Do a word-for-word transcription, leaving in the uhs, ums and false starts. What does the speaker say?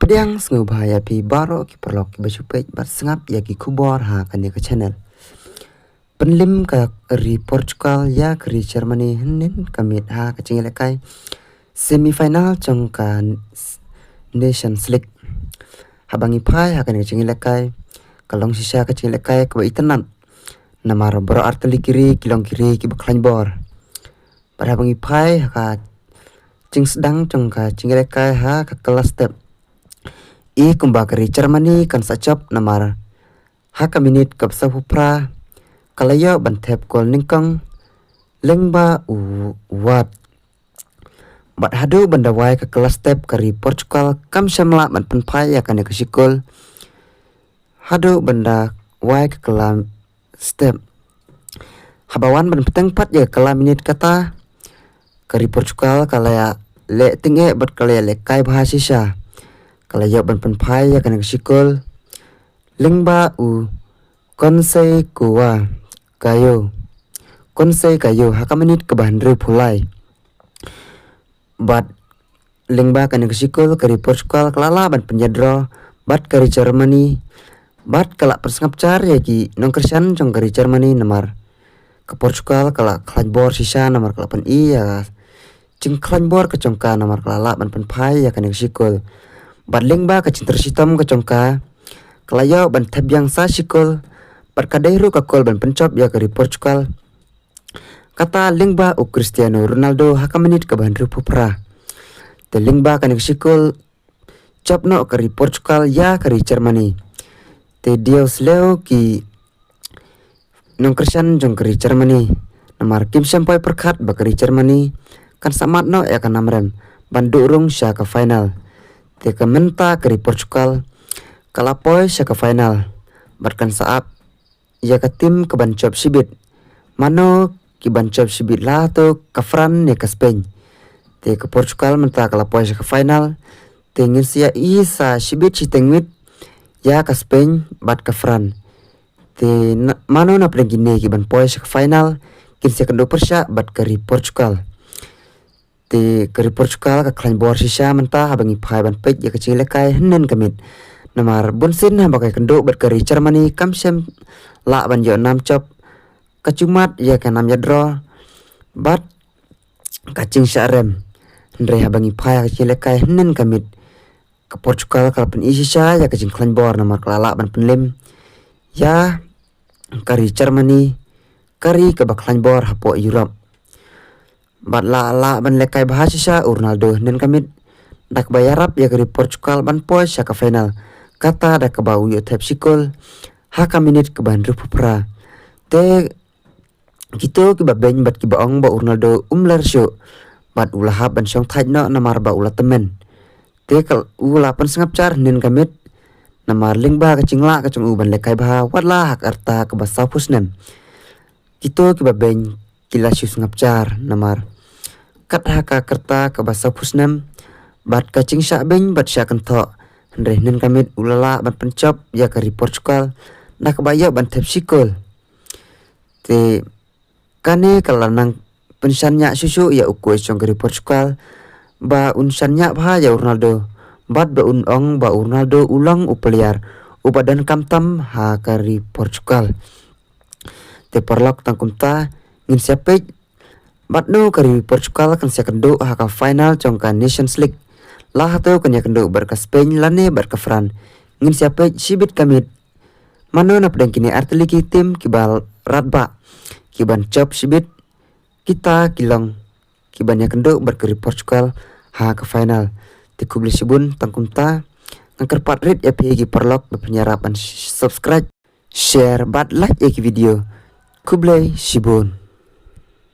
Pdiang sngewbha ïa phi baroh ki paralok kiba ju peit bad sngap ïa ki khubor ha kane ka channel. Pynlip ka ri Portugal ïa ka ri Germany hynnin ka miet ha ka jingïalehkai semi final jong ka Nations League. Haba ngi phai ha kane ka jingïalehkai, ka long shisha ka jingïalehkai kaba itynnad. Namar baroh artylli ki ri ki long ki ri kiba khlaiñ bor. Bad haba ngi phai ha ka jingsdang jong ka jingïalehkai ha ka kylla step, i kumba ka ri Germany kan sa jop namar ha ka minit kaba sawphew phra ka la ïoh ban thep gol nyngkong lyngba u Ward. Bad haduh ban da wai ka kylla step ka ri Portugal kam shym lah ban pynphai ïa kane ka shi gol. Haduh ban da wai ka kylla step. Haba wan ban bteng pat ïa ka kylla minit kata, ka ri Portugal ka la ïa leh tyngeh bad ka la ïa lehkai bha shisha. Ka la ïoh ban pynphai ïa kane ka shi gol lyngba u Conceição Gayo. Conceição Gayo ha ka minit kaba hynriewphew lai. Bad lyngba kane ka shi gol ka ri Portugal ka la lah ban pynïadraw bad ka ri Germany. Bad ka la pynsngap jar ïa ki nongkyrshan jong ka ri Germany namar ka Portugal ka la khlaiñ bor shisha namar ka la pyni ïa ka jingkhlaiñ bor ka jong ka namar ka la lah ban pynphai ïa kane ka shi gol. Bad lyngba ka jingtrei shitom ka jong ka, ka la ïoh ban thep biang sa shi gol. Bad ka dei ruh ka gol ban pynjop ïa ka ri Portugal. Kata lyngba u Cristiano Ronaldo ha ka minit kaba hynriewphew phra. Te lyngba kane ka shi gol jop noh ka ri Portugal ïa ka ri Germany. Te dei shlei ki nongkyrshan jong ka ri Germany namar kim shym poi pyrkhat ba ka ri Germany kan sa mad noh ïa ka nam rem ban duh rung sha ka final. Te ka mynta ka ri Portugal ka la poi sha ka final bad kan sa ap ïa ka tim ka ban jop shibit. Mano ki ban jop shibit la to ka France ne ka Spain. Te ka Portugal mynta ka la poi sha ka final. Te ngin sa ïa i sa shibit shiteng miet ïa ka Spain bad ka France. Te mano na pdeng kine ki ban poi sha ka final kin sa ïakynduh pyrshah bad ka ri Portugal. Te ka ri Portugal ka khlaiñ bor shisha mynta haba ngi phai ban peit ïa ka jingïalehkai hynnin ka miet. Namar bunsien haba ka ïakynduh bad ka ri Germany kam shym lah ban ïoh nam jop. Ka ju mad ïa ka nam ïadraw bad ka jingshah rem. Hynrei haba ngi phai ïa ka jingïalehkai hynnin ka miet, ka Portugal ka la pyni shisha ïa ka jingkhlaiñ bor namar ka la lah ban pynlip ïa ka ri Germany, ka ri kaba khlaiñ bor hapoh Europe. Bad la lah ban lehkai bha shisha u Ronaldo hynnin ka miet da kaba ïarap ïa ka ri Portugal ban poi sha ka final. Kata da kaba u ïoh thep shi gol ha ka minit kaba hynriewphew phra. Te kito kiba beiñ bad kiba ong ba u Ronaldo um ler shuh bad u la hap ban shong thait noh namar ba u la tymmen. Te ka u la pynsngap jar hynnin ka miet namar lyngba ka jinglah ka jong u ban lehkai bha wat la ha ka rta kaba sawphew snem. Kito kiba beiñ ki la shu sngap jar namar kat ha ka rta kaba sawphew snem bad ka jingshah beiñ bad shah kynthoh. Hynrei hynnin ka miet u la lah ban pynjop ïa ka ri Portugal da kaba ïoh ban thep shi gol. Te kane ka la nang pynshaniah shuh shuh ïa u coach jong ka ri Portugal ba un shaniah bha ïa u Ronaldo bad ba un ong ba u Ronaldo u long u player uba donkam tam ha ka ri Portugal. Te paralok, tang kumta ngin sa ïa peit bad no ka ri Portugal kan sa ïakynduh ha ka final jong ka Nations League. La hato kan ïakynduh bad ka Spain lane bad ka France. Ngin sa ïa peit shibit ka miet. Mano na pdeng kine artylli ki tim kiba radbah ki ban jop shibit, kita ki long ki ban ïakynduh bad ka ri Portugal ha ka final. Te khublei shibun, tang kumta nga kyrpad rit ïa phi ki paralok ba phin ïarap ban subscribe, share bad like ïa ki video. Khublei shibun.